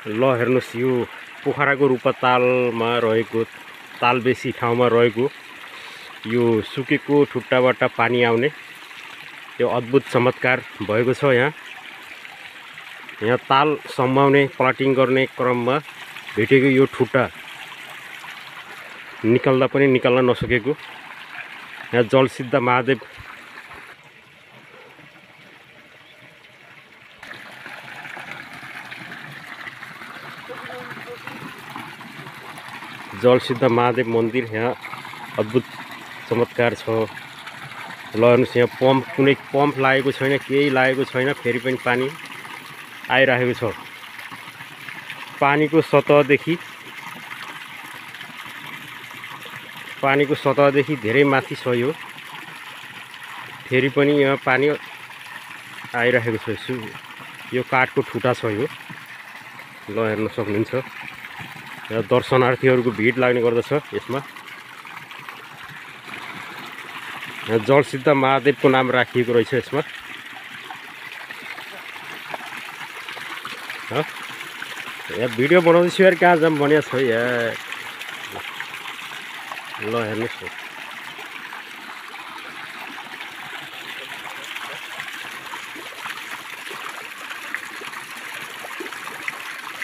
ल हेर्नुस् यो पोखराको रूपतालमा रहेको तालबेसी ठाउँमा रहेको यो सुकेको ठुट्टाबाट पानी आउने यो अद्भुत चमत्कार भएको छ। यहाँ ताल सम्माउने प्लाटिङ गर्ने क्रममा भेटेको यो ठुट्टा निकाल्दा पनि निकाल्न नसकेको यहाँ जलसिद्ध महादेव मन्दिर यहाँ अद्भुत चमत्कार छ। ल हेर्नुस् यहाँ पम्प कुनै पम्प लागेको छैन, केही लागेको छैन, फेरि पनि पानी आइरहेको छ। पानीको सतहदेखि धेरै माथि छ यो, फेरि पनि यहाँ पानी आइरहेको छ। यो काठको ठुटा छ यो, ल हेर्न सक्नुहुन्छ। यहाँ दर्शनार्थीहरूको भिड लाग्ने गर्दछ यसमा। यहाँ जलसिद्ध महादेवको नाम राखिएको रहेछ यसमा। यहाँ भिडियो बनाउँदैछु यार, कहाँ जाम भनेको छ यार। ल हेर्नुहोस्।